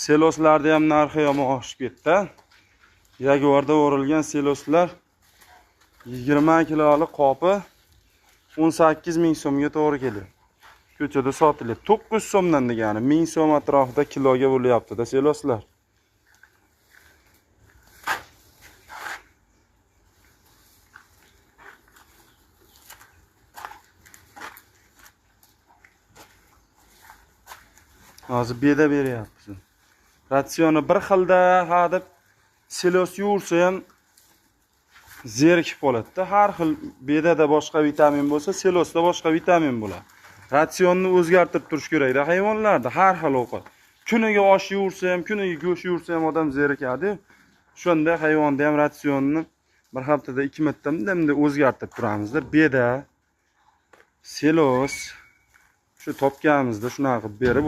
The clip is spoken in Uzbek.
Seloslarda ham narxi yomon oshib ketdi. Yaguarda o'rilgan seloslar 20 kilolik qopi 18 ming so'mga to'g'ri keladi. Ko'chada sotilyapti. 9 so'mdan degani 1000 so'm atrofida kiloga bo'lyapti-da seloslar. Hozir beda beryapmiz. Ratsioni bir xilda ha deb selos yursa ham zerikib qoladi-da. Har xil bedada boshqa vitamin bo'lsa, selosda boshqa vitamin bo'ladi. Ratsionni o'zgartirib turish kerakda hayvonlarda har xil ovqat. Kuniga osh yursa ham, kuniga go'sht yursa ham odam zerikadi. Shunda hayvonda ham ratsionni bir haftada 2 marta bunday o'zgartirib turamizda. Beda, selos shu topganimizda shunaqa qilib berib